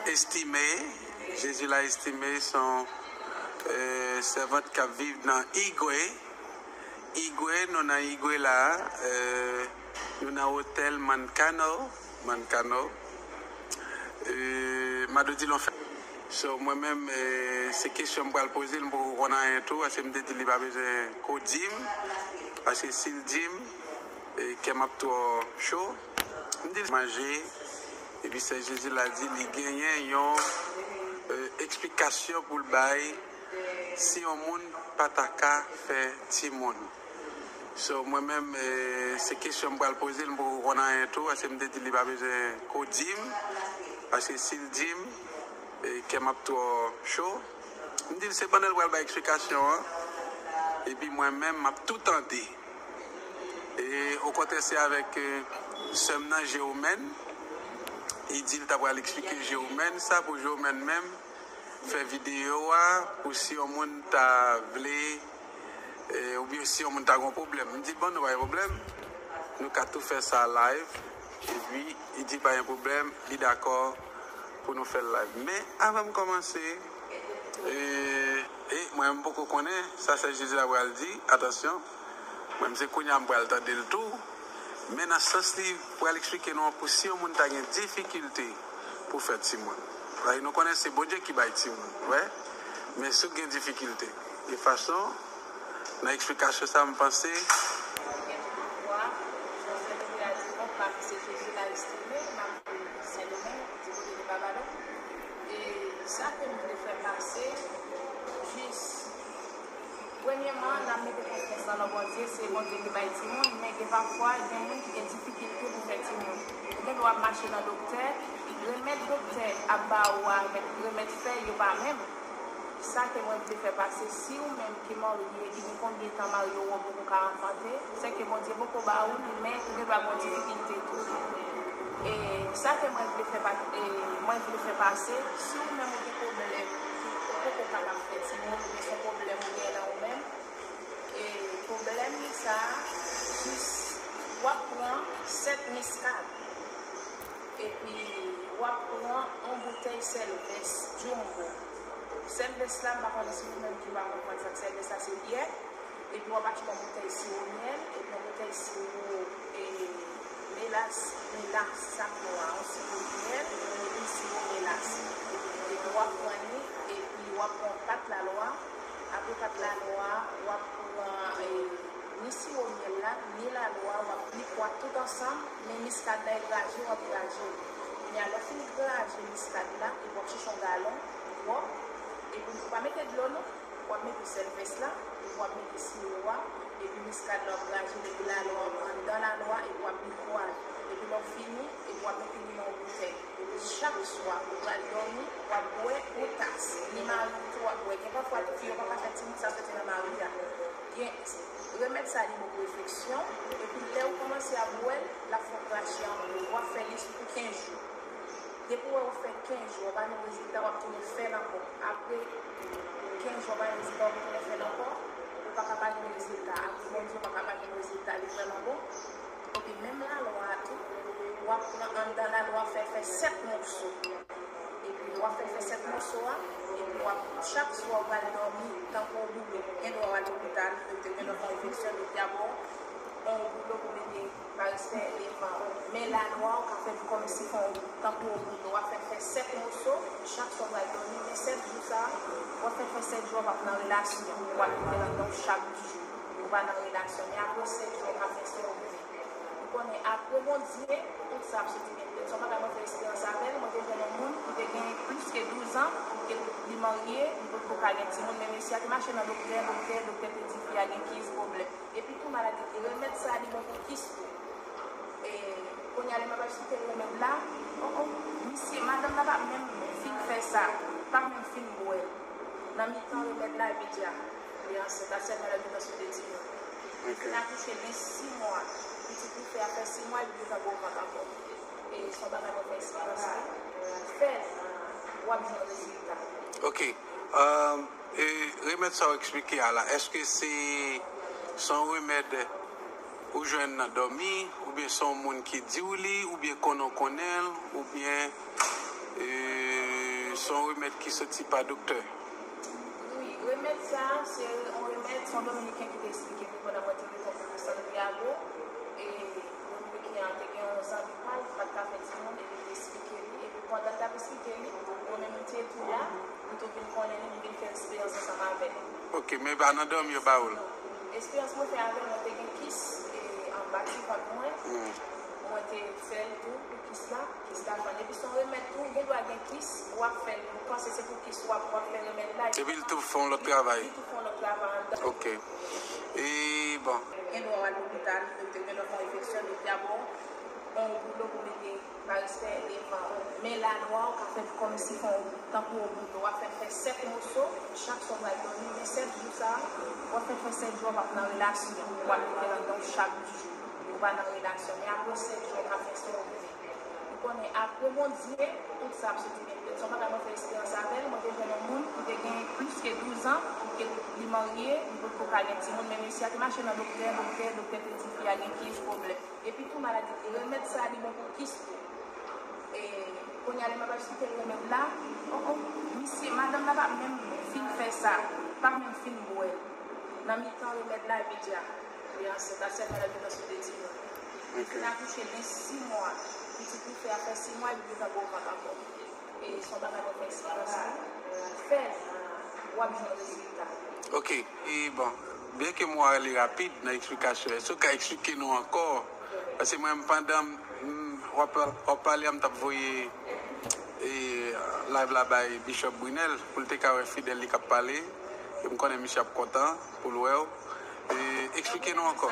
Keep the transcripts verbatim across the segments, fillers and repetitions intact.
Estimé, Jezi la Estimé, se yon, euh, sèvant k ap viv nan Igwe. Igwe, nou nan Igwe la, euh, nou nan otèl Mankano, Mankano. Euh, Madodilon fè. So, mwen menm, euh, se kesyon m pral poze l, m poko konn anyen tou, paske m te di li pa bezwen ko di m, paske si l di m, e, kè m ap twò cho. M di l manje, epi Sè Jezi la di li genyen yon, e, eksplikasyon pou l bay si yon moun pa ta ka fè timoun. So, mwen menm, e, se kesyon m pral poze l, m poko konn anyen tou, paske m te di li pa bezwen ko di m, paske si l di m, e, kè m ap twò cho. M di l se pandan l pral bay eksplikasyon an, epi mwen menm, m ap tou tande. E okontrè, se avèk, e, sè m nan, Jewomèn. Li di l ta pral eksplike Jewomèn sa pou Jewomèn menm fè videyo a pou si yon moun ta vle, e, oubyen si yon moun ta gen yon pwoblèm. M di l, bon, nou pa gen pwoblèm. Nou ka tou fè sa live. Epi, li di pa gen pwoblèm, li dakò pou nou fè l live. Men, avan m kòmanse, e, e mwen, m poko konnen sa Sè Jezi la pral di, atansyon. Mwen, m se kounye a m pral tande l tou. Men nan sans li pral eksplike nou an, pou si yon moun ta gen difikilte pou fè timoun. Paske nou konnen se Bondye ki bay timoun, wè. Men si w gen difikilte, de fason, nan eksplikasyon sa, m panse, Sendomeng, di kote de Babadon. E sa ke m vle fè pase, jis, premyèman, n ap mete konfyans lan nan Bondye, se Bondye ki bay timoun, men gen pafwa, gen moun ki gen difikilte pou fè timoun. Ou gen dwa ap mache nan doktè, remèd doktè ap ba ou a, remèd, remèd fèy yo pa menm. Sa ke mwen vle fè pase, si ou menm ki marye, ki gen konbyen tan marye ou, ou poko ka anfante, se ke Bondye poko ba ou li, men ou gen dwa gen yon difikilte tou. E sa ke mwen vle fè pa-, e mwen vle fè pase, si ou menm ou gen pwoblèm, ou poko kapab fè timoun, oubyen se yon pwoblèm ou gen nan ou menm, e pwoblèm sa a, jis w ap pran sèt miskad. Epi, w ap pran yon boutèy sèlvès, jumbo. Sèlvès la, m pa konnen si nou menm ki pa konprann sa k sèlvès la, se byè. Epi, w ap achte yon boutèy siwo myèl, epi yon boutèy siwo, e, melas, melas, sa k nwa, yon siwo myèl, epi siwo melas. Epi, w ap pran li, epi w ap pran pat lalwa. Apre pat lalwa, w ap pran, e, ni siwo myèl la, ni lalwa, w ap, li kwa tout ansanm, men miskad la e graje, w ap graje l. Kounye a, lè w fin graje miskad la, epi w ap chèche yon galon pwòp, epi w pa mete dlo non, w ap mete sèlvès la, epi w ap mete siwo a, epi miskad la w ap graje l, epi lalwa, anndan lalwa, epi w ap mikwo a, epi lè w fini, epi w ap mete li nan yon boutèy. Chak swa ou pral dòmi, w ap bwè yon tas. Ni mari w tou ap bwè. Gen pafwa tou fi yo pa ka fè timoun, sa soti nan mari a. Gen, remèd sa li bon pou enfeksyon, epi lè ou kòmanse ap bwè l, l ap fè w krache anpil. W ap fè li pou kenz jou. Depi w wè ou fè kenz jou, w pa jwenn rezilta, w ap tounen fè l ankò. Apre kenz jou, w pa jwenn rezilta, w ap tounen fè l ankò. Ou pa ka pa jwenn rezilta. Apre Bondye, ou pa ka pa jwenn rezilta. Li vrèman bon. Epi menm lalwa a tou, w ap pran anndan lalwa, fè l fè sèt moso. Epi w ap fè l fè sèt moso a, epi w ap, chak swa w pral dòmi, tankou w boule, gen dwa w al lopital, doktè gen dwa fè yon enfeksyon, doktè a ba w yon woulo pou mete pa respè devan men lalwa, w ka fè l kòmsi fè yon, tankou w boule, w ap fè l fè sèt moso, chak swa w pral dòmi, men sèt jou sa a, w ap fè l fè sèt jou, w ap nan relasyon, w ap kite l anndan w chak jou, ou pa nan relasyon, men apre sèt jou, w ap fè sèt jou. Ou konnen, apre Bondye, tout sa ap soti byen. Petèt se yon bagay mwen fè esperyans avè l, mwen te jwenn yon moun ki te gen plis ke douz an, ke li marye, li potko ka gen timoun, men mesye a te mache nan doktè, doktè, doktè te di fi a gen kis, pwoblèm. Epi tou maladi, remèd sa a, li bon pou kis tou. E, kounye a, lè m ap eksplike remèd la, o, o, misye, madanm nan pa menm fin fè sa, pa menm fin bwè l. Nan mitan remèd la, epi di a, li ansent la, sèlman lè l gentan sou de timoun. Li fin akouche gen sis mwa, pitit li fè a fè sis mwa, epi li gentan gwo vant ankò. E se yon bagay mwen fè eksperyans li. Fè l, w ap jwenn rezilta. Ok. Um, e remèd sa w eksplike a la, èske se, se yon remèd ou jwenn nan dòmi, oubyen se yon moun ki di w li, oubyen konnen w konnen l, oubyen, e, Se yon remèd ki soti pa doktè. Wi, remèd sa a, se yon remèd, se yon Dominiken ki te eksplike m li pandan mwen te rete nan Santiago. E Dominiken an te gen yon zanmi pa l ki pa t ka fè timoun, epi li te eksplike li. Epi pandan l t ap eksplike li, mwen menm m te tou la, m tou vin konnen li, m vin fè eksperyans ansanm avè l. Ok, men pa nan dòmi yo ba ou l. Eksperyans mwen fè avè l, mwen te gen kis e, anba ti vant mwen. Mwen te fè l tou pou kis la, kis la fann. Epi se yon remèd tou, gen dwa gen kis, w ap fè l, ou panse se pou kis w ap, w ap fè remèd la. Epi l tou fè yon lòt travay. Li tou fè yon lòt travay anndan. Ok. E bon. Gen dwa w al lopital, doktè gen dwa fè yon enfeksyon, doktè a ba w yon woulo pou mete pa respè devan. Men lalwa, w ka fè l kòmsi fè yon, tankou yon bouton, w ap fè l fè sèt moso, chak swa w pral dòmi, men sèt jou sa a, w ap fè l fè sèt jou, w ap nan relasyon, w ap mete anndan w chak jou, ou pa nan relasyon, men apre sèt jou, w ka fè sa w vle. Ou konnen, apre Bondye, tout sa ap soti byen. Petèt se yon bagay mwen fè eksperyans avè l, mwen te jwenn yon moun ki te gen plis ke douz an, ke li marye, li potko ka gen timoun, men mesye a te mache nan doktè, doktè, doktè te di fi a gen kis, pwoblèm. Epi tou maladi, remèd sa a li bon pou kis tou. E kounye a lè m ap eksplike l remèd la, oh, oh, misye, madanm nan pa menm fin fè sa, pa menm fin bwè l. Nan mitan remèd la, epi di a, li ansent, a sèlman lè l gentan sou de timoun. Li fin akouche gen sis mwa, pitit li fè a fè sis mwa, epi li gentan gwo vant ankò. E se yon bagay mwen fè eksperyans li. Fè l, w ap jwenn rezilta. Ok, e bon, byenke m wè li rapid nan eksplikasyon, èske w ka eksplike nou ankò? Paske mwen, pandan m, m, w ap, w ap pale a, m t ap voye e, live la bay Bishop Brunel pou l te ka wè fidèl li k ap pale. E m konnen misye ap kontan pou l wè w. E, eksplike nou ankò.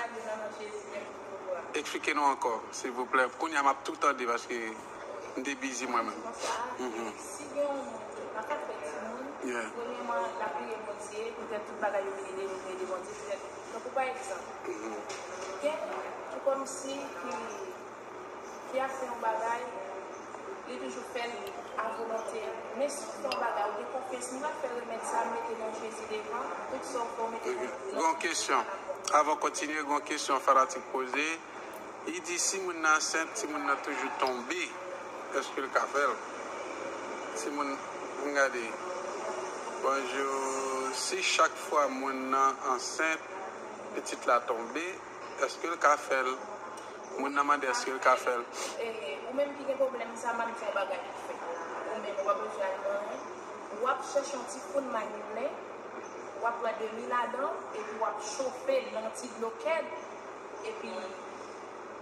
Eksplike nou ankò, silvouplè. Kounye a m ap tou tande paske m te bizi mwen menm. Si gen yon moun pa ka fè timoun, premyèman, l ap priye Bondye, petèt tout bagay yo vini de, vini de Bondye, petèt. Tankou pa egzanp, gen moun ki kòmsi ki, ki ap fè yon bagay, li toujou fè l a volonte. Men si w fè yon bagay, ou gen konfyans, m pral fè remèd sa, m mete non Jezi devan, tout sa w fè, w mete non Jezi devan. Gon kesyon. Avan w kontinye, gon kesyon fanatik poze. Li di si moun nan ansent, si moun nan toujou tonbe, èske l ka fè l? Si moun, ann gade. Bonjou, si chak fwa moun nan ansent, pitit la tonbe, èske l ka fè l? Moun nan mande èske l ka fè l. E, ou menm ki gen pwoblèm sa, m ap di yon bagay pou fè. Ou menm, ou pa bezwen al nan anyen. W ap chèche yon ti foun may moulen, w ap pran demi ladan, epi w ap chofe l nan yon ti dlo kèd, epi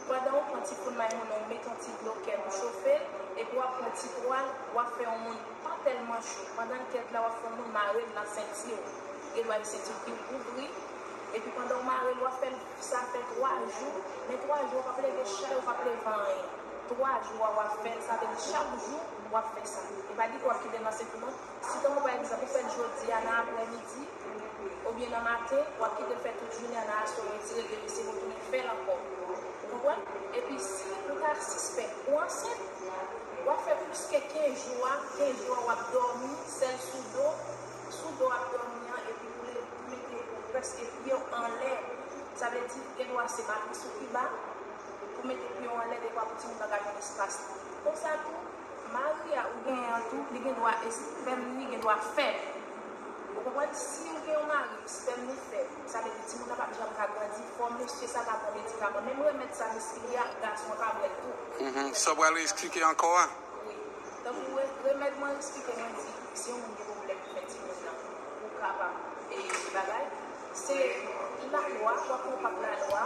pandan w pran ti foun may moulen, w met yon ti dlo kèd ou chofe l, epi w ap pran ti twal, w ap fè yon moun pa tèlman cho. Pandan l kèd la, w ap fè yon moun mare l nan senti w. Gen dwa gen senti w ki ouvri, epi pandan w mare l, w ap fè l sa fè twa jou, men twa jou, w p ap leve chay, w p ap leve anyen. Twa jou a w ap fè l, sa vle di chak jou w ap fè sa. E pa di ke w ap kite l nan senti w non. Si tankou pa egzanp, ou fè l jodi a nan aprèmidi, oubyen nan maten, w ap kite l fè tout jounen an, nan aswè w retire l, demen se retounen fè l ankò. Ou konprann? Epi si ou ka sispèk ou ansent, w ap fè plis ke kenz jou a, kenz jou a w ap dòmi, sèl sou do, sou do w ap dòmi an, epi ou leve, ou mete prèske pye w anlè. Sa vle di, gen dwa se matris ou ki ba, pou mete pye w anlè, defwa pou timoun nan ka jwenn espas li. Konsa tou, mari a ou genyen an tou, li gen dwa espèm li gen dwa fèb. Ou konprann? Si ou gen yon mari, espèm li fèb, sa vle di timoun nan p ap janm ka grandi, fò mesye sa ta pran medikaman. Menm remèd sa, mesye a, gason an ka bwè l tou. Mhm. Sa w pral eksplike ankò a? Wi. Tankou re-, remèd mwen eksplike, mwen di, si yon moun gen pwoblèm pou fè timoun nan, ou kapab, e, bagay, se lalwa, w ap pran pat lalwa,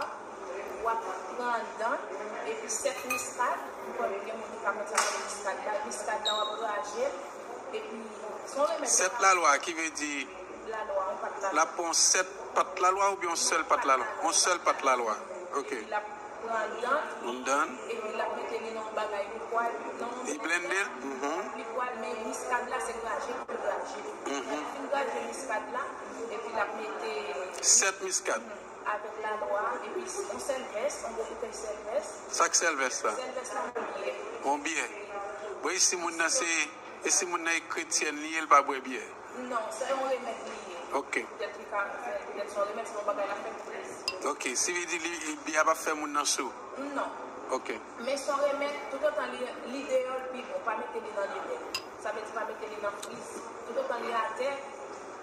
w ap pran anndan, epi sèt miskad, ou konn gen moun ki pa konn sa k rele miskad la, miskad la w ap graje l, epi se yon remèd. Sèt lalwa, ki vle di lalwa, yon pat lalwa. L ap pran sèt pat lalwa oubyen yon sèl pat lalwa? Yon sèl pat lalwa. Ok. Epi l ap pran anndan, anndan, epi l ap mete li nan yon bagay likid, nan yon blende, li pral, men miskad la se graje pou l graje. Lè l fin graje miskad la, epi l ap mete sèt miskad. Avèk lalwa, epi yon sèl vès, yon gwo boutèy sèl vès. Sa k sèl vès la? Sèl vès la, yon byè. Yon byè. Bon, e si moun nan se, e si moun nan e kretyèn li ye, l pa bwè byè? Non, se yon remèd li ye. Ok. Petèt li ka fè, petèt se yon remèd, se yon bagay l ap fè pou plezi. Ok, si li di li, byè a p ap fè moun nan sou? Non. Ok. Men se yon remèd, toutotan li, li deyò, l pi bon, pa mete li nan limyè. Sa vle Pa mete li nan friz. Toutotan li atè,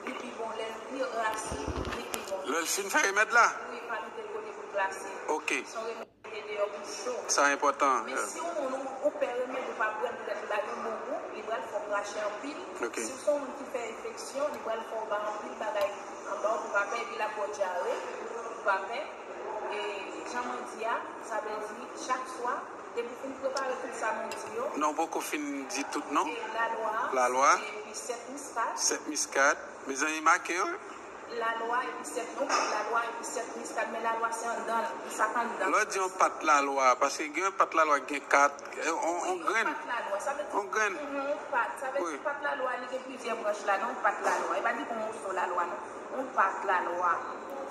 li pi bon. Lè l pi rasi, li pi bon. Lè l fin fè remèd la? Wi, pa mete l kote pou l glase. Ok. Se yon remèd ki mete deyò pou cho. Sa enpòtan. Men si yon moun ou, ou pè remèd ou pa bwè l, poutèt li ba gen bon gou, li pral fè w krache anpil. Ok. Si w se yon moun ki fè enfeksyon, li pral fè w ba anpil bagay anba w pou w pa pè, epi l ap ba w dyare pou w pa pè. E jan mwen di a, sa vle di chak swa, depi w fin prepare tout sa mwen di yo. Non, w poko fin di tout, non? E lalwa. Lalwa. Epi sèt miskad. Sèt miskad. Mezanmi, make yo. Lalwa epi sèt, yon pat lalwa epi sèt miskad, men lalwa se anndan l, sa k anndan l. Lè w di yon pat lalwa, paske gen yon pat lalwa ki gen kat, eh, on, on grenn. Yon pat lalwa, sa vle di, on grenn. Mhm, yon pat, sa vle di pat lalwa, li gen plizyè branch ladan, yon pat lalwa. E pa di yon moso lalwa, non. Yon pat lalwa.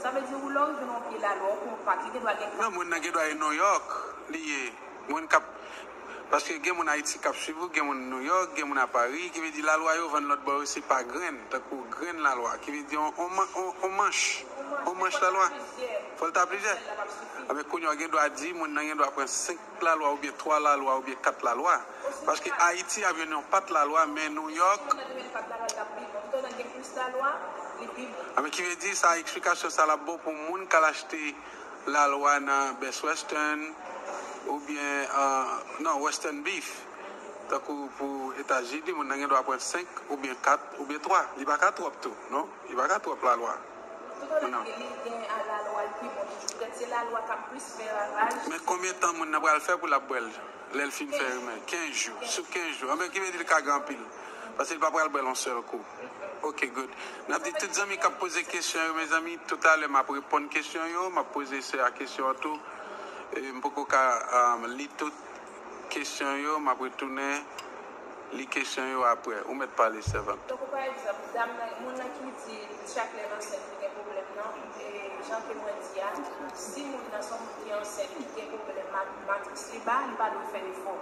Sa vle di, ou lè w rive nan yon pye lalwa, ou pran yon pat, li gen dwa gen kat. Non, moun nan gen dwa e Nouyòk, li ye. Moun k ap, paske gen moun Ayiti k ap swiv ou, gen moun Nouyòk, gen moun a Pari, ki vle di lalwa yo vann lòt bò yo, se pa grenn, tankou grenn lalwa, ki vle di on, on man-, on, on manch, on manch lalwa. Fò l ta plizyè. Anben, kounye a, w gen dwa di, moun nan gen dwa pran senk lalwa, oubyen twa lalwa, oubyen kat lalwa. Paske Ayiti ap jwenn yon pat lalwa, men Nouyòk. Anben, ki vle di, sa, eksplikasyon sa l ap bon pou moun k al achte lalwa nan Best Western, oubyen, euh, non, Western Beef. Tankou pou Etazini, moun nan gen dwa pran senk, oubyen kat, oubyen twa. Li pa ka twòp tou, non? Li pa ka twòp lalwa. Non. Men konbyen tan moun nan pral fè pou l ap bwè l? Lè l fin fè rimè, kenz jou. Sou kenz jou. Anben, ki vle di l ka gen anpil. Paske l pa pral bwè l yon sèl kou. Ok, good. N ap di tout zanmi k ap poze kesyon yo, mezanmi, toutalè m ap reponn kesyon yo, m ap poze sè a kesyon an tou. E m poko ka, um, li tout kesyon yo, m ap retounen li kesyon yo aprè. Ou mèt pale, sèvant. Tankou pa egzanp, dam nan, moun nan ki di chak lè l ansent li gen pwoblèm nan, e jan ke mwen di a, si moun nan se yon moun ki ansent, ki gen pwoblèm mat-, matris li ba, li pa dwe fè efò.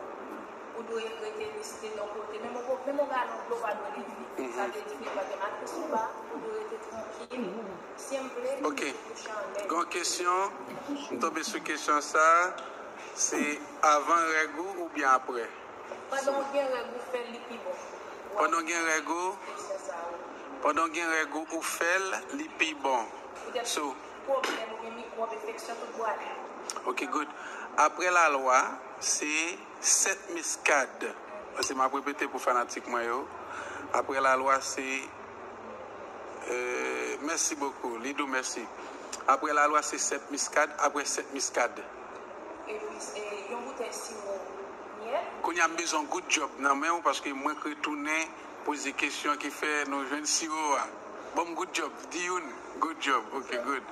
Ou dwe rete li site yon kote. Menm yon, menm yon galon dlo pa dwe leve. Sa vle di ke lè gen matris ou ba, ou dwe rete trankil. Si m vle, ok. Kouche anlè. Gon kesyon, m tonbe sou kesyon sa, se avan règ ou oubyen aprè? Pandan w gen règ ou fè l, li pi bon. Pandan w gen règ ou, kesyon sa, wi. Pandan w gen règ ou, ou fè l, li pi bon. Poutèt pwoblèm oubyen mikwòb, enfeksyon, tout bwale. Ok, good. Aprè lalwa, se sèt miskad. Paske m ap repete pou fanatik mwen yo. Aprè lalwa, se, euh, merci beaucoup, Lidou, mèsi. Aprè lalwa, se sèt miskad, aprè sèt miskad. Epi, e, yon boutèy siwo myèl. Kounye a, m bezwen yon good job nan men w, paske mwen k retounen poze kesyon ki fè nou jwenn siwo a. Ban m good job, di youn. Good job, ok, good.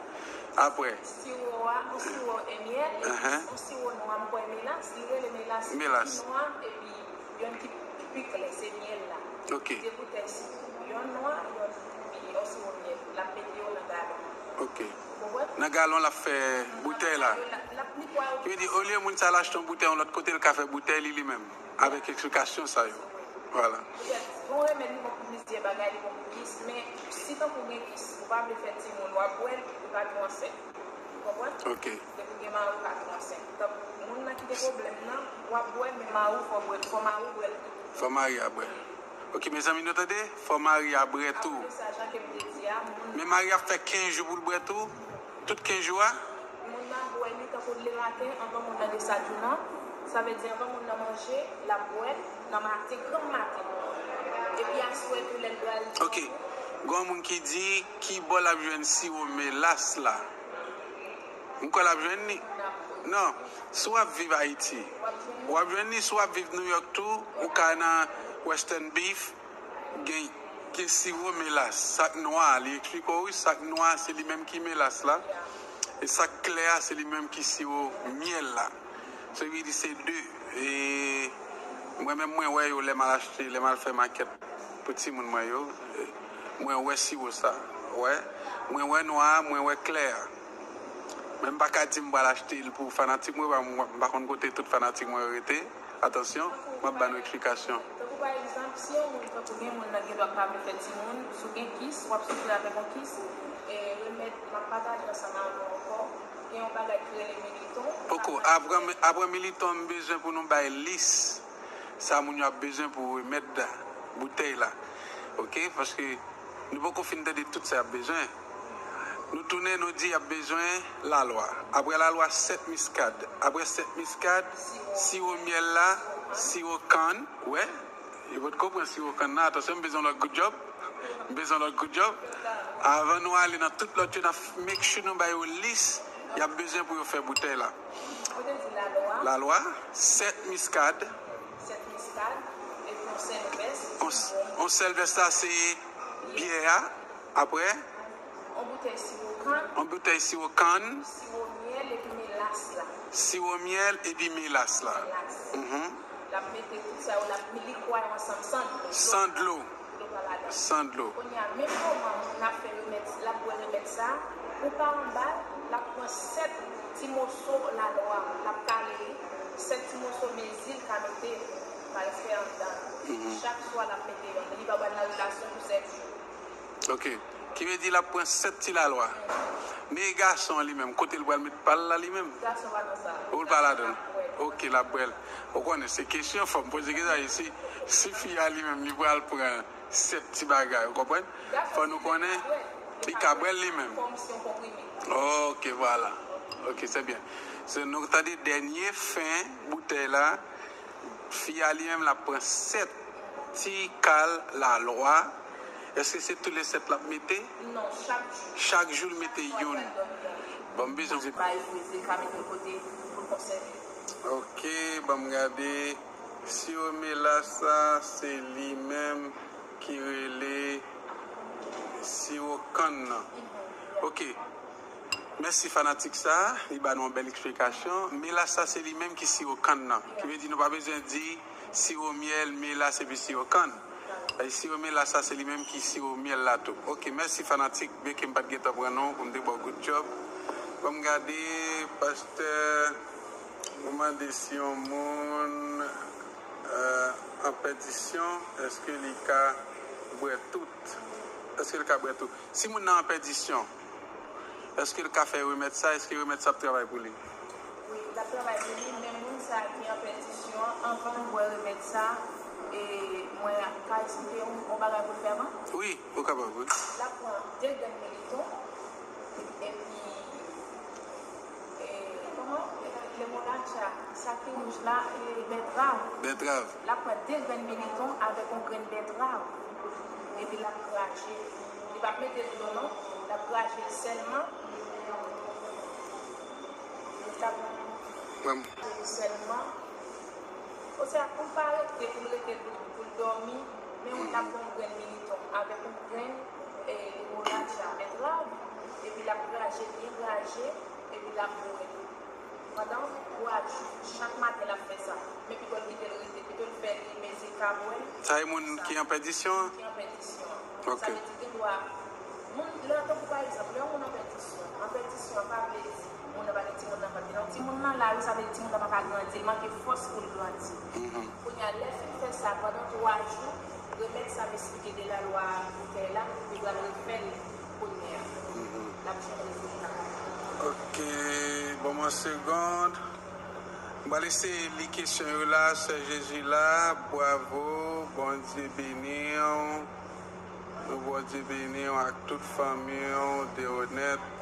Aprè? Siwo a, yon siwo e myèl, epi yon siwo nwa, m kwè melas, li rele melas, ki nwa, epi yonn ki pi klè, se myèl la. Ok. De boutèy siwo, yonn nwa, yonn pi, yon siwo myèl, l ap mete yo nan galon. Ok. Ou konprann? Nan galon l ap fè boutèy la. L ap, l ap netwaye. Ki vle di, olye moun sa al achte yon boutèy yon lòt kote, l ka fè boutèy li, li menm. Avèk eksplikasyon sa yo. Vwala. Poutèt, bon, remèd li bon pou plizyè bagay, li bon pou kis, men si tankou gen kis, ou pa vle fè timoun, w ap bwè l, ou ka tou ansent. Ou konprann? Ok. Depi w gen mari, ou ka tou ansent. Tankou moun nan ki gen pwoblèm nan, w ap bwè l, men mari w fò bwè l, fò mari w bwè l tou. Fò mari a bwè l. Ok, mezanmi, nou tande? Fò mari a bwè tou. Apre sa, jan ke m te di a, moun. Men mari a fè kenz jou pou l bwè tou? Tout kenz jou a? Moun nan bwè li tankou lematen, anvan moun nan desajounan. Sa vle di anvan moun nan manje, l ap bwè l nan maten, granm maten. Epi aswè tou lè l pral. Ok. Gon moun ki di, ki bò l ap jwenn siwo melas la? M kwè l ap jwenn li. Non. Si w ap viv Ayiti, w ap jwenn li. Si w ap viv Nouyòk tou, ou ka nan Western Beef, gen, gen siwo melas. Sa k nwa, li eksplike w, wi, sa k nwa, se li menm ki melas la. E sa k klè a, se li menm ki siwo myèl la. Se vle di se de. E mwen menm, mwen wè yo lè m al achte, lè m al fè makèt pou timoun mwen yo. E mwen wè siwo sa. Wè. Mwen wè nwa a, mwen wè klè a. Men m pa ka di m pral achte l pou fanatik mwen, m, m pa konn kote tout fanatik mwen yo rete. Atansyon, m ap ba nou eksplikasyon. Tankou pa egzanp, si yon moun, tankou gen moun nan gen dwa pa vle fè timoun, si w gen kis, w ap soufri avèk yon kis, e remèd m ap pataje ansanm avè w ankò, gen yon bagay ki rele militon. Poko, apre, apre militon, m bezwen pou nou bay lis sa moun yo ap bezwen pou remèd la. Boutèy Ok, paske nou poko fin tande tout sa y ap bezwen. Nou tounen, nou di y ap bezwen lalwa. Apre lalwa, sèt miskad. Apre sèt miskad, siwo myèl la, siwo kann. Wè, yo potko pran siwo kann nan. Atansyon, m bezwen lòt gout djòb. M bezwen lòt gout djòb. Avan nou ale nan tout lòt yo, n ap make sure nou ba yo lis y ap bezwen pou yo fè boutèy la. Lalwa, sèt miskad. Yon s-, yon sèl vès la se byè a. Apre? Yon boutèy siwo kann. Yon boutèy siwo kann. Siwo myèl epi melas la. Siwo myèl epi melas la. Melas. Mhm. L ap mete tout sa yo, l ap likwa yo ansanm san dlo. San dlo. Dlo pa ladan. San dlo. Kounye a, menm moman moun nan ap fè remèd, l ap bwè remèd sa, ou pa anba l, l ap pran sèt ti moso lalwa, l ap kale li, sèt ti moso mezi l ka mete, l pral fè anndan. Mhm. Chak swa l ap mete youn, li pa pral nan relasyon pou sèt jou. Ok. Ki vle di l ap pran sèt ti lalwa. Men gason an li menm, kote l pral met pa l la li menm? Gason pa nan sa. Ou l pa ladan l? L ap bwè l. Ok, l ap bwè l. Ou konnen, se kesyon, fò m poze kesyon, si, si fi a li menm, li pral pran sèt ti bagay, ou konprann? Fò nou konnen, li ka bwè l li menm. Kòm si yon konprime. Ok, vwala. Ok, se byen. So, nou tande dènye fen boutèy la, fi a li menm, l ap pran sèt ti kal lalwa. Èske se tou le sèt l ap mete? Non, chak jou. Chak jou l mete youn. Bon, m bezwen. Bay frize, ka mete l kote pou l konsève. Ok, ban m gade. Siwo melas sa, se li menm ki rele siwo kann nan. Ok. Mèsi fanatik sa, li ba nou yon bèl eksplikasyon. Melas sa se li menm ki siwo kann nan. Ki vle di nou pa bezwen di siwo myèl, melas epi siwo kann. E siwo melas sa se li menm ki siwo myèl la tou. Ok, mèsi fanatik. Byenke m pa t gentan pran non pou m te ba w good job. Ban m gade, pastè, ou mande si yon moun, euh, an pèdisyon, èske li ka bwè tout? Èske l ka bwè tout? Si moun nan an pèdisyon, èske l ka fè remèd sa? Èske remèd sa ap travay pou li? Wi, l ap travay pou li, men moun sa ki an pèdisyon an, anvan l bwè remèd sa, e mwen ka eksplike yon, yon bagay pou l fè avan? Wi, ou kapab, wi. L ap pran de grenn militon, epi, e, kòman? E, lemolacha, sa ki wouj la, e, bètrav. Bètrav. L ap pran de grenn militon avèk yon grenn bètrav. Epi l ap graje. Li p ap mete dlo non. L ap graje l sèlman. Li t ap graje l sèlman. Osea, pou l pa rete, pou l rete pou, pou l dòmi, men moun ap pran yon grenn militon avèk yon grenn, e, lemolacha, bètrav, epi l ap graje, byen graje, epi l ap bwè. Pandan twa jou, chak maten l ap fè sa. Men pito l kite l rete, pito l fè li mezi l ka bwè. Sa e moun ki an pèdisyon an? Ki an pèdisyon an. Ok. Sa vle di gen dwa, moun, lè, tankou pa egzanp, lè yon moun an pèdisyon, an pèdisyon an pa vle di moun nan pa gen timoun nan vant li non. Timoun nan la, wi, sa vle di timoun nan pa ka grandi, li manke fòs pou l grandi. Mhm. Kounye a, lè l fin fè sa pandan twa jou, remèd sa m esplike de lalwa boutèy la, li pral refè l kounye a. Mhm. L ap jwenn rezilta. Ok, ban m yon segond. M pral eseye li kesyon yo la, Sè Jezi la, bravo, Bondye beni w. Bondye beni w ak tout fanmi w, Deronette.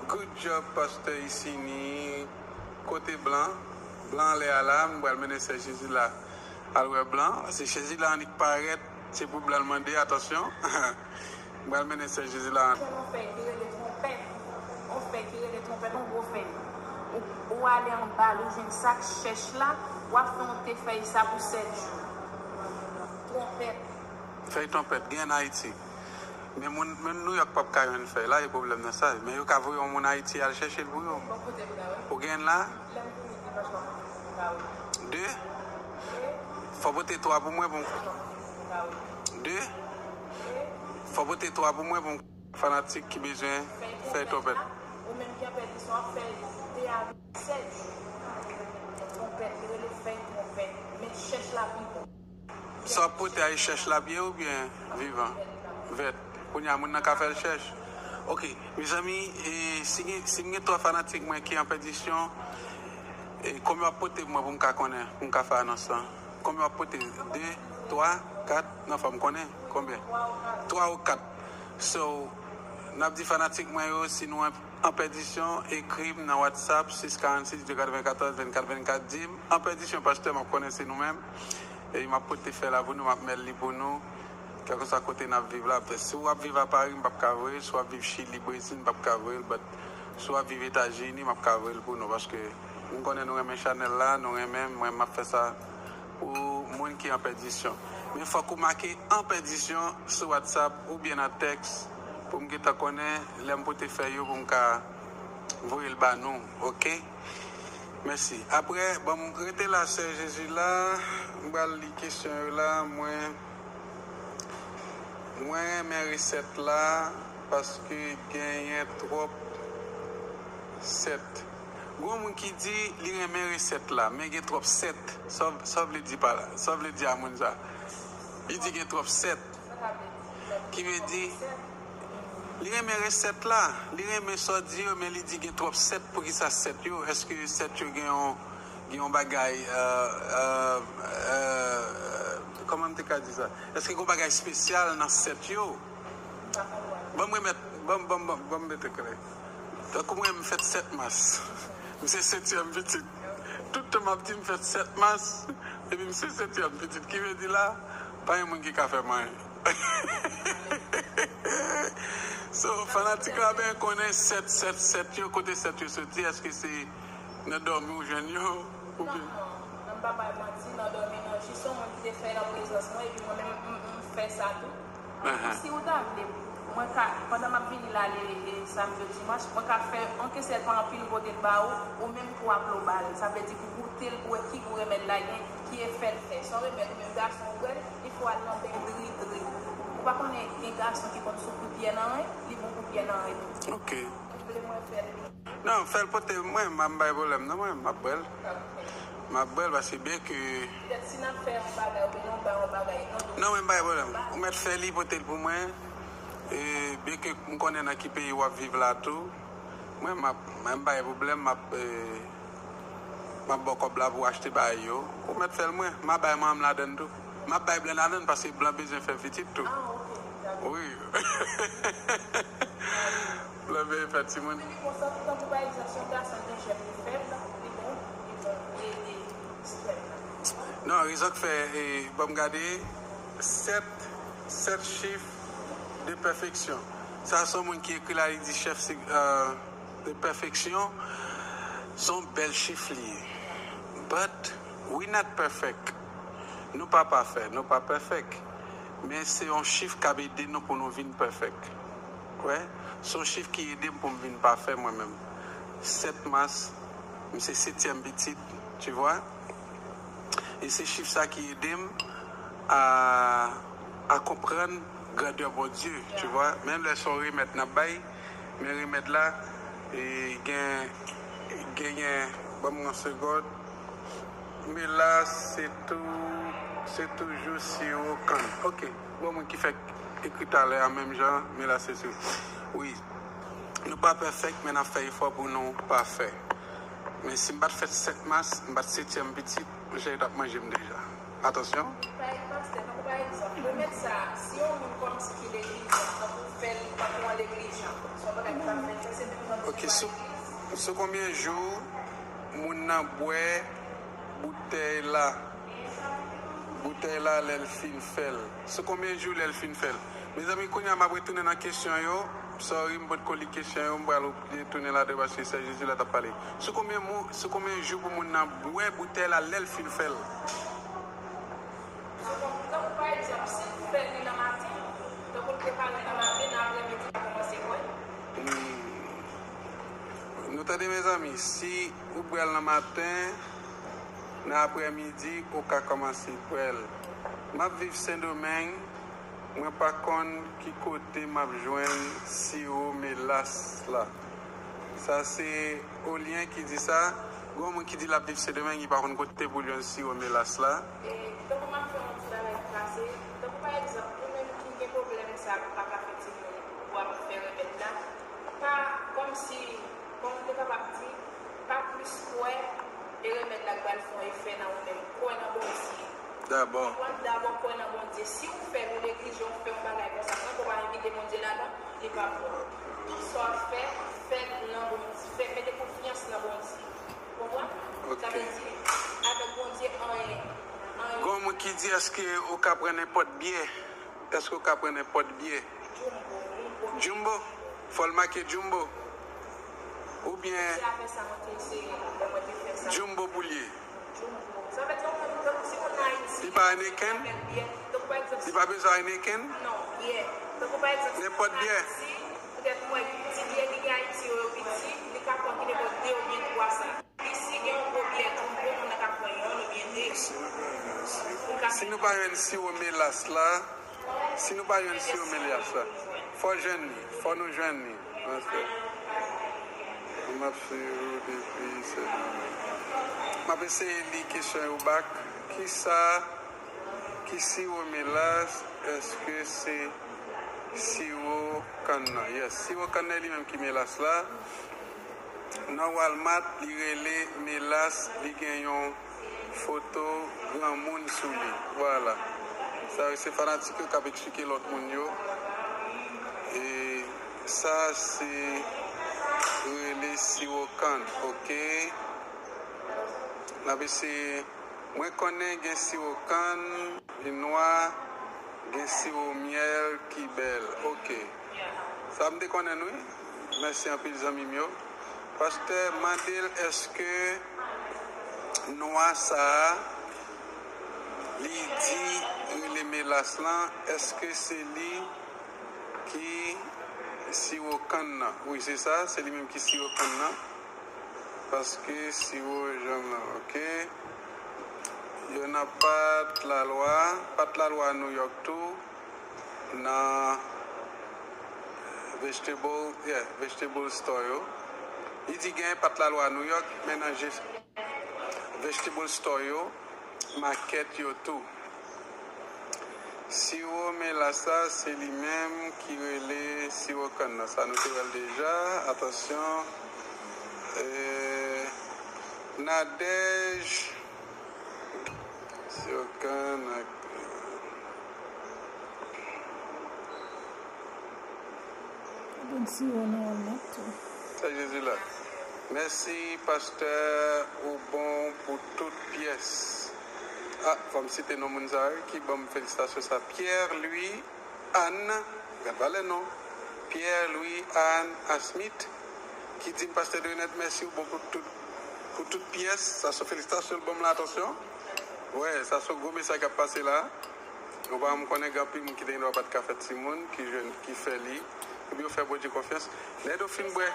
Good job, pastè Isini. Kote blan? Blan anlè a la, m pral mennen Sè Jezi la al wè blan. Se Jezi la annik parèt, se pou blan l mande, atansyon. M pral mennen Sè Jezi la. Yon fèy ki rele twonpèt, yon fèy ki rele twonpèt, yon gwo fèy. Ou, ou ale anba l, ou jwenn sa k chèch la, w ap fè yon te fèy sa pou sèt jou. Twonpèt. Fèy twonpèt, gen ann Ayiti. Men moun, menm Nouyòk p ap ka jwenn fèy la, e pwoblèm nan sa. Men yo ka voye yon moun Ayiti al chèche l pou yo. Bon, kote m la, wi. Ou gen l la? Lè m vini dimanch la, m ka wè. De? Fò pote twa pou mwen pou m. De? Fò pote twa pou mwen pou m. Fanatik ki bezwen fèy twonpèt. Ou menm ki an pèdisyon, w ap fè de a sèt jou. Twonpèt, li rele fèy twonpèt. Men chèch la pi bon. Sa w ap pote a, e chèch l ap ye oubyen vivan? Vèt. Kounye a, moun nan ka fè l chèch. Ok, mezanmi, e, si gen, si m gen twa fanatik mwen ki an pèdisyon, e, konbyen w ap pote pou mwen pou m ka konnen, pou m ka fè anons lan? Konbyen w ap pote? De, twa? kat, non, fò m konnen konbyen? Twa ou kat. So, n ap di fanatik mwen yo, si nou an, an pèdisyon, ekri m nan WhatsApp, sis karannsis, de katrevenkatòz, vennkat vennkat, di m, an pèdisyon, pastè, m ap konnen se nou menm. E m ap pote fè la pou nou, m ap mèt li pou nou. Kèlkeswa kote n ap viv la, petèt si w ap viv a Pari, m p ap ka voye l, si w ap viv Chili, Brezil, m p ap ka voye l, but si w ap viv Etazini, m ap ka voye l pou nou, paske m konnen nou renmen chanèl la, nou renmen m, mwen m ap fè sa pou moun ki an pèdisyon. Men fòk ou make an pèdisyon sou WhatsApp oubyen nan tèks pou m gentan konnen lè m pote fèy yo pou m ka voye l ba nou, oke? Mèsi. Apre, bon, rete la, sè Jezi la, m pral li kesyon yo la, mwen, mwen renmen resèt la, paske genyen twòp sèt. Gon moun ki di li renmen resèt la, men gen twòp sèt. Sa w, sa w vle di pa la? Sa w vle di a moun sa? Li di gen twòp sèt. Ki vle di, li renmen resèt la, li renmen sa w di yo, men li di gen twòp sèt. Poukisa sèt yo? Èske sèt yo gen yon, gen yon bagay, euh, euh, euh, kòman m te ka di sa? Èske gen yon bagay espesyal nan sèt yo? Ban m remèt, ban m, ban m, ban m, ban m mete klè. Tankou mwen, m fèt sèt mas. M se setyèm pitit. Tout tan m ap di m fèt sèt mas, epi m se setyèm pitit. Ki vle di la, pa gen moun ki ka fè m anyen. So, fanatik la ben konnen sèt sèt sèt yo, kote sèt yo soti, èske se nan dòmi ou jwenn yo, oubyen? Non, non, non, m pa bay manti, nan dòmi non, jis yon moun ki te fè l an prezans mwen, epi mwen menm, m, m fè sa tou. Ahan. Si ou ta vle, mwen ka, pandan m ap vini la le, e, samdi ou dimanch, mwen ka fè yon kesèt pa anpil pote l ba ou, ou menm tou ap lo ba l. Sa vle di pou goute l, pou wè ki gou remèd la gen, ki efè l fè. Se yon remèd ou menm gason ou bwè l, li fè w al nan beny dri dri. Ou pa konnen gen gason ki konn sou kou pyè nan ren, li bon pou pyè nan ren tou. Ok. Ou vle mwen fè l? Non, fè l pote mwen, m a m bay pwoblèm nan mwen, m ap bwè l. M ap bwè l paske byen ke... Petèt si n ap fè yon bagay, oubyen nou ba yon bagay, non, non, mwen m bay pwoblèm. Ou mèt fè li, pote l pou mwen. E byen ke m konnen nan ki peyi w ap viv la tou, mwen m ap, mwen m bay pwoblèm, m ap, e, m ap ba w kòb la pou w achte bagay yo. Ou mèt fè l mwen, m a bay manman m ladann tou. M ap bay blan ladann paske blan bezwen fè pitit tou. Ah, ok, dakò. Wi. Blan bezwen fè timoun. Li konsa, tankou pa egzanp, si yon gason gen jèm li fèb, li bon, li bon, li ede spèm nan. Non, rezon k fè, e, ban m gade, sèt, sèt chif de pèfeksyon. Sa se yon moun ki ekri la, li di chèf, se, euh, de pèfeksyon, se yon bèl chif li ye. But we not perfect. Nou pa pafè, nou pa pèfèk. Men se yon chif k ap ede nou pou nou vin pèfèk. Wè, se yon chif ki ede m pou m vin pafè mwen menm. Sèt mas, m se setyèm pitit, tu vois. E se chif sa ki ede m a, a konprann grandè Bondye, tu vois. Menm lè se yon remèd n ap bay, men remèd la, e, gen, genyen, ban m yon segond. Melas, se tou, se toujou siwo kann. Ok. Bon, moun ki fèk ekri talè a menm jan, Melas, se siwo. Wi. Nou pa pèfèk, men n ap fè efò pou nou pafè. Men si m pa t fèt sèt mas, m pa t setyèm pitit, monchè, yo t ap manje m deja. Atansyon. Pa, pastè, tankou pa egzanp, remèd sa, si yon moun kòmsi ki leglijan, tankou fè l tankou yon leglijan, se yon bagay ki pa fè, se menm jan... Ok, sou, sou konbyen jou moun nan bwè boutèy la, boutèy la lè l fin fè l? Sou konbyen jou lè l fin fè l? Mezanmi, kounye a m ap retounen nan kesyon yo. Sorry, m potko li kesyon yo, m pral retounen ladan paske Sè Jezi la t ap pale. Sou konbyen mou, sou konbyen jou pou moun nan bwè boutèy la lè l fin fè l? Tankou pa egzanp, si l fè li nan maten, tankou l prepare l nan maten, nan aprèmidi, l ap kòmanse bwè. Hmm. Nou tande, mezanmi, si ou bwè l nan maten, nan aprèmidi, ou ka kòmanse bwè l. M ap viv Sendomeng, mwen pa konn ki kote m ap jwenn siwo melas la. Sa se Olyen ki di sa. Gon moun ki di l ap viv Sendomeng, li pa konn kote pou l jwenn siwo melas la. E, tankou m ap fè yon ti bagay trase, tankou pa egzanp, ou menm ki gen pwoblèm sa, ou pa ka fè timoun, ou ap fè remèd la, pa kòmsi, kòman m te kapab di, pa plis kwè e remèd la k pral fè yon efè nan ou menm. Kwè nan Bondye. Dabò. Ou ap dabò kwè nan Bondye. Si ou fè l, ou neglije, ou fè yon bagay konsa, san ke w pa envite Bondye ladan, li p ap bon. Tout sa w ap fè, fè l nan Bondye. Fè, mete konfyans nan Bondye. Ou konprann? Sa vle di, avèk Bondye, anyen, anyen. Gon moun ki di, èske ou ka pran nenpòt byè? Èske ou ka pran nenpòt byè? Jumbo, Jumbo. Fò l make Jumbo. Oubyen Jumbo pou l ye. Li pa Heineken? Li pa bezwen Heineken? Nenpòt byè. Isi gen yon gwo byè Jumbo, moun nan ka pran yonn oubyen de. Si nou pa jwenn siwo melas la, si nou pa jwenn siwo melas la, fò jwenn li, fò nou jwenn li. Anfèt, m ap swiv ou depi Sendomeng. M ap eseye li kesyon yo back. Kisa ki siwo melas? Èske se siwo kann nan? Yes, siwo kann nan li menm ki melas la. Nan Walmart, li rele melas, li gen yon foto granmoun sou li. Vwala. Sa yo se fanatik yo k ap eksplike lòt moun yo. E sa se rele siwo kann, oke? N ap eseye. Mwen konnen gen siwo kann, li nwa, gen siwo myèl ki bèl. Oke. Sa m te konnen wi. Mèsi anpil zanmi m yo. Pastè, mande l èske nwa sa a, li di rele melas lan, èske se li ki siwo kann nan? Wi, se sa, se li menm ki siwo kann nan. Paske siwo janm nan, oke. Yo nan Pat Lalwa, Pat Lalwa New York tou, nan vegetable, yeah, vegetable store yo. Li di gen Pat Lalwa New York, men nan je-, vegetable store yo, makèt yo tou. Siwo melas la, se li menm ki rele siwo kann nan. Sa nou te wè l deja. Atansyon. Eh, Nadège. Siwo kann ak Bon siwo nan Walmart tou. Sa Jezi la. Mèsi, pastè, ou bon pou tout pyès. Ah, fò m site non moun sa yo ki ban m felisitasyon sa. Pierre Louis Anne, gad valè non. Pierre Louis Anne Asmith, ki di m, pastè Denet, mèsi, ou bon pou tout, pou tout pyès. Sa se felisitasyon l ban m la, atansyon. Wè, sa se gwo mesaj k ap pase la. Ou pa m konnen gen anpil moun ki te gen dwa pa t ka fè timoun, ki jwenn, ki fè li. Ebyen, yo fè Bondye konfyans. Lè yo fin bwè,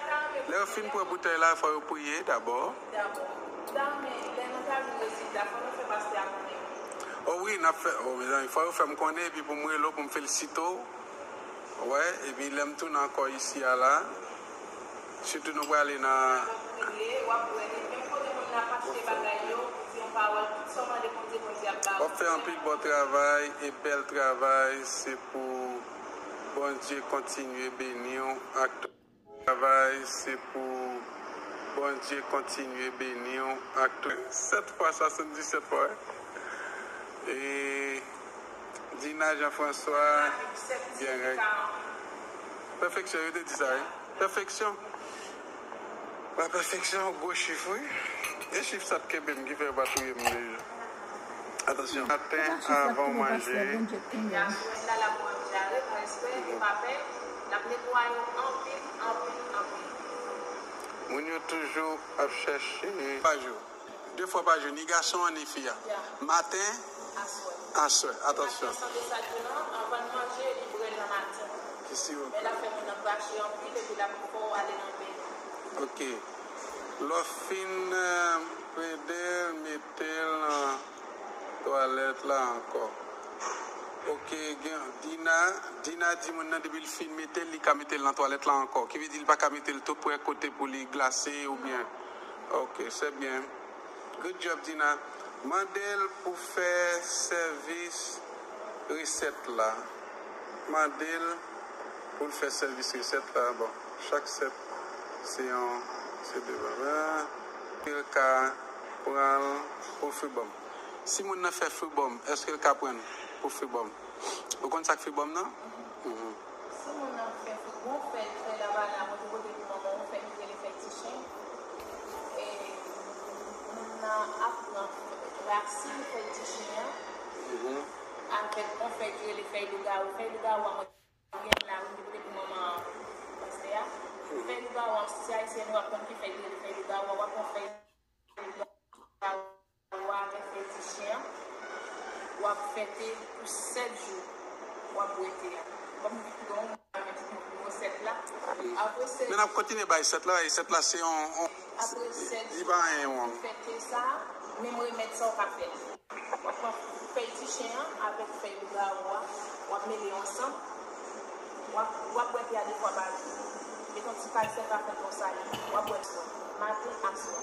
lè yo fin bwè boutèy la, fò yo priye dabò. Dabò. Damen, lè nou ta jwenn rezilta, fò nou fè pastè a konnen. O wi, n ap fè, o, mezanmi, fò yo fè m konnen, epi pou m rele w, pou m felisite w. Wè, epi lè m tounen ankò isi a la, sitou nou prale nan. W ap fè anpil bon travay e bèl travay, se pou Bondye kontinye beni w ak tout travay, se pou Bondye kontinye beni w ak tout. Sèt fwa, swasanndisèt fwa, wi. E Dina Jean François, byen rèk. Pèfeksyon, yo te di sa, wi. Pèfeksyon. La pèfeksyon, gwo chif, wi. E chif sa t kenbe m ki fè yo pa touye m deja. Atansyon. Maten, avan w manje. Moun yo toujou ap chèche. Pa jou. De fwa pa jou, ni gason an, ni fi a. Maten, aswè. Atansyon. Ki siwo? Ok. Lè w fin, eh, plede l, mete l nan twalèt la ankò. Ok, gen, Dina, Dina di moun nan depi l fin mete l, li ka mete l nan twalèt la ankò. Ki vle di li pa ka mete l tou prè kote pou li glase oubyen. Ok, c'est bien. Good job, Dina. Mande l pou fè sèvis resèt la. Mande l pou l fè sèvis resèt la. Bon, chak sèt se yon, se de baba. Pou l ka pran l pou fribòm. Si moun nan fè fribòm, èske l ka pran pou fribòm? Ou konn sa k fribòm nan? Mhm. Si moun nan fè fribòm, fè fè lavana, mwen te pote pou manman w, fè li rele fèy ti chen. E moun nan ap pran rasin fèy ti chen an avèk yon fèy ki rele fèy lougawou. Fèy lougawou a mwen gen la, mwen te pote pou manman pastè a. Fèy lougawou a, si se ayisyen nou ap konn ki fèy ki rele fèy lougawou a, w ap pran fèy lougawou a avèk fèy ti chen an, w ap fè te pou sèt jou, w ap bwè te a. Kòm m di w, gen yon moun ki di nou sèt la. Apre sèt Men n ap kontinye bay sèt la, e sèt la se yon. Apre sèt jou, li pa anyen, w fè te sa, menm remèd sa w ka fè l. W ap pran fèy ti chen an avèk fèy lougawou a, w ap mele yo ansanm, w ap, w ap bwè te a de fwa pa jou. Met yon ti kay sèl pa fè l konsa, w ap bwè l swa maten ak swa.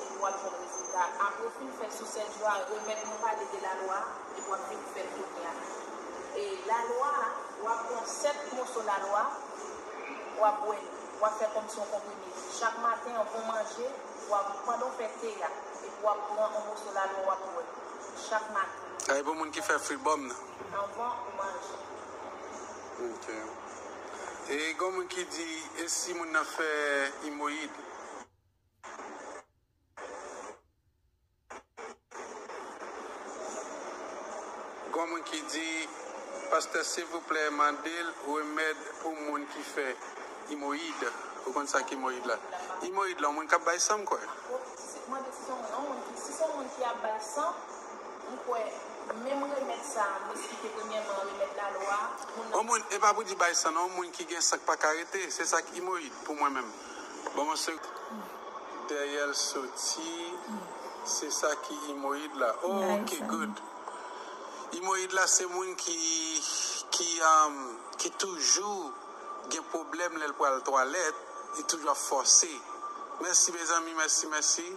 Epi w ap jwenn rezilta. Apre w fin fè sou sèt jou a, remèd mwen pale de lalwa, epi w ap vin fè l kounye a. E lalwa a, w ap pran sèt moso lalwa, w ap bwè l. W ap fè kòmsi yon konprime. Chak maten, anvan w manje, w ap, pandan w fè te a, epi w ap pran yon moso lalwa, w ap bwè. Chak maten. Sa e pou moun ki fè fribòm nan. Anvan ou manje. Ok. E gen moun ki di, e si moun nan fè imoyid? Gen moun ki di, pastè silvouplè mande l remèd pou moun ki fè imoyid. Ou konn sa k imoyid la? Imoyid la, yon moun k ap bay san m kwè. Mande si se yon moun, yon moun ki, si se yon moun ki ap bay san, m kwè menm remèd sa a, m esplike premyèman remèd lalwa, moun nan. Yon moun, e pa pou di bay san non, yon moun ki gen san k pa ka rete, se sa k imoyid pou mwen menm. Bon, mwen se dèyè l soti, se sa ki imoyid la. Oh, ok, good. Imoyid la se moun ki, ki, um, ki toujou gen pwoblèm lè l pral twalèt, li toujou ap fòse. Mèsi mezanmi, mèsi, mèsi.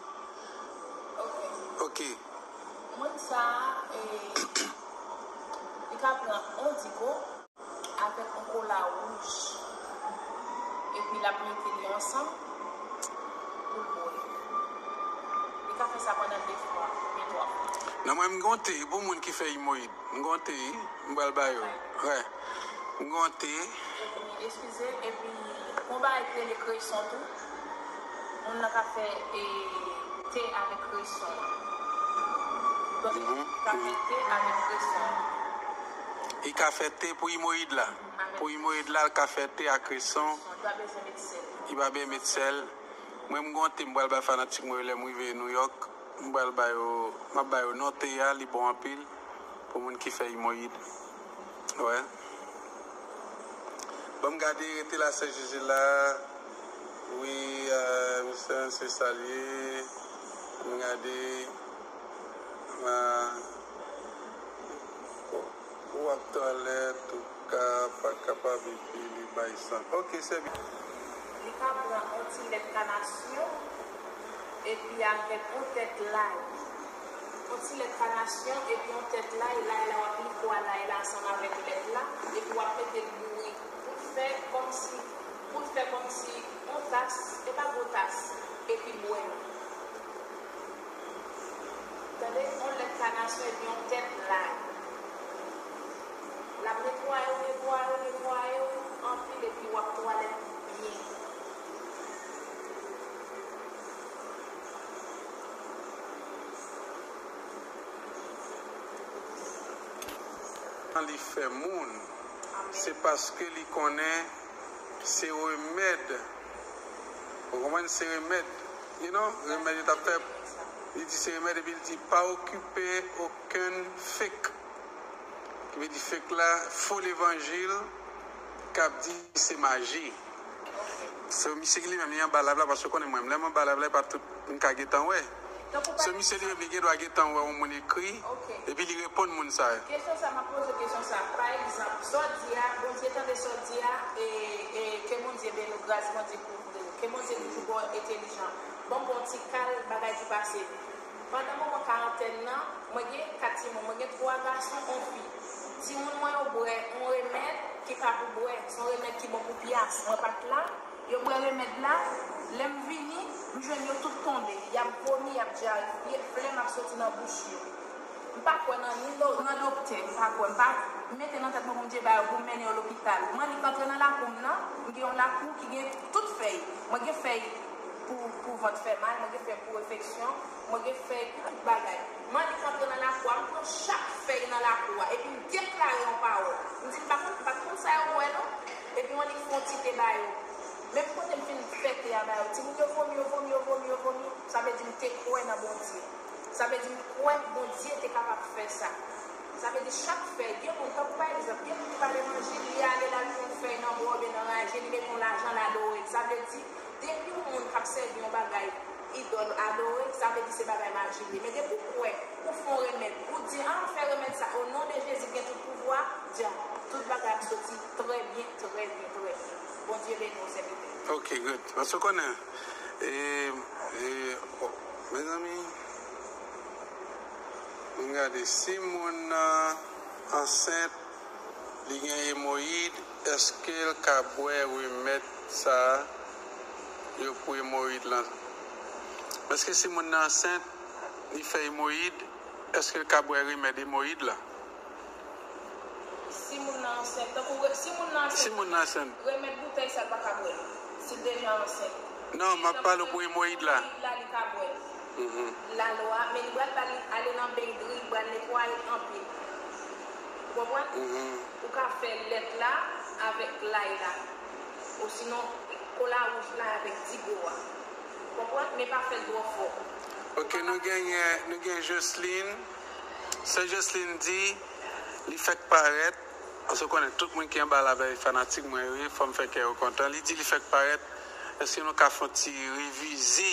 Ok. Moun sa a, e, li ka pran yon diko avèk yon kola wouj, epi l ap mete li ansanm pou l bwè. Li ka fè sa pandan de fwa, oubyen twa fwa. Non, mwen, m gen yon te pou moun ki fè imoyid. M gen yon te, wi. M pral ba yo. Wè. M gen yon te. Epi, eskize, epi, yon bagay ki rele kreson tou. Moun nan ka fè, e, te avèk kreson an. Donk, li ka fè te avèk kreson an. Li ka fè te pou imoyid la. Pou imoyid la, l ka fè te ak kreson. Li pa bezwen met sèl. Li pa bezwen met sèl. Mwen, m gen yon te m pral bay fanatik mwen yo lè m rive Nouyòk. M pral ba yo, m ap ba yo non te a, li bon anpil pou moun ki fè imoyid. Wè. Ban m gade, rete la, sè Jezi la. Wi, euh, misye, se sa l ye. Ban m gade. Ah, w ap twalèt, ou ka, pa kapab, epi li bay san. Ok, se byen. Li ka pran yon ti lèt kanasyon, epi avèk yon tèt lay. Yon ti lèt kanasyon, epi yon tèt lay, lay la w ap likwa lay la ansanm avèk lèt la, epi w ap mete l bouri. Pou l fè kòmsi, pou l fè kòmsi yon tas, e pa gwo tas, epi bwè l. Tande, yon lèt kanasyon epi yon tèt lay. L ap netwaye w, netwaye w, netwaye w anpil epi w ap twalèt byen. Li fè moun, se paske li konnen se remèd. Ou konprann? Se remèd. You know, remèd yo t ap fè. Li di se remèd, epi li di pa okipe okenn fake. Ki vle di fake la, fo levanjil k ap di se maji. So, misye ki li menm, li anba live la, paske w konnen mwen, lè m anba live la, e pa tout m ka gentan wè. So, misye li menm, li gen dwa gentan wè yon moun ekri, epi li reponn moun sa yo. Kesyon sa, m ap poze w kesyon sa. Pa egzanp, sa w di a, Bondye tande sa w di a, e, e ke Bondye beni w, gras Bondye kouvri w. Ke Bondye toujou ba w entèlijans. Ban m ba w ti kal bagay ki pase. Pandan moman karantèn nan, mwen gen kat timoun, mwen gen twa gason, yon fi. Timoun mwen yo bwè yon remèd ki pa pou bwè, se yon remèd ki bon pou pyas. Mwen pa t la, yo bwè remèd la, lè m vini, m jwenn yo tout tonbe, y ap vomi, y ap dyare, flèm ap soti nan bouch yo. M pa kwè nan ni do, nan doktè, m pa kwè. M pa mete nan tèt mwen pou m te ba yo, pou m mennen yo lopital. M annik antre nan lakou m nan, m gen yon lakou ki gen tout fèy. Mwen gen fèy pou, pou vant fè mal, mwen gen fèy pou enfeksyon, mwen gen fèy pou tout bagay. M annik antre nan lakou a, m pran chak fèy nan lakou a, epi m deklare yon pawòl. M di, m pa konn, m pa konn sa yo wè non. Epi m annik fè yon ti te ba yo. Menm kote m fin fè te a ba yo, timoun yo vomi, yo vomi, yo vomi, yo vomi. Sa vle di m te kwè nan Bondye. Sa vle di m kwè Bondye te kapab fè sa. Sa vle di chak fèy, gen moun, tankou pa egzanp, gen moun ki pa levanjil, li ale l al pran yon fèy nan bwa oubyen nan raje, li mete yon lajan, l adore l. Sa vle di, depi yon moun k ap sèvi yon bagay idòl adore, sa vle di se bagay majik li. Men depi w kwè, ou fè yon remèd, ou di, a, m fè remèd sa, o non de Jezi ki gen tout pouvwa, dja, tout bagay ap soti trè byen, trè byen, trè byen. Bondye beni w, sèvitè. Ok, good. Paske w konnen, e, e, o, mezanmi, ann gade, si moun nan ansent, li gen emoyid, èske l ka bwè remèd sa a yo pou emoyid lan? Èske si moun nan ansent, li fè emoyid, èske l ka bwè remèd emoyid la? Si moun nan ansent, tankou re- si moun nan ansent, si moun nan ansent, remèd boutèy sa l pa ka bwè l. Si l deja ansent. Non, m ap pale pou emoyid la. Emoyid la, li ka bwè l. Mhm. Lalwa, men li pral ba li ale nan beny dri, li pral netwaye anpil. Ou konprann? Mhm. Ou ka fè lèt la avèk lay la. Osinon, kola wouj la avèk digo a. Ou konprann? Men pa fè l twò fò. Ok, nou genyen, nou gen Jocelyn. Sè Jocelyn di, li fèk parèt. Paske w konnen tout moun ki anba la vèy fanatik mwen yo ye, fò m fè kè yo kontan. Li di li fèk parèt. Èske nou ka fè yon ti revize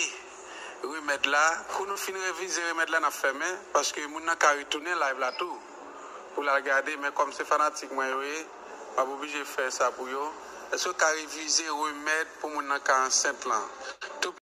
remèd la? Kou nou fin revize remèd la, n ap fèmen, paske moun nan ka retounen live la tou pou l al gade, men kòm se fanatik mwen yo ye, m ap oblije fè sa pou yo. Èske w ka revize remèd pou moun nan ka ansent lan? Tou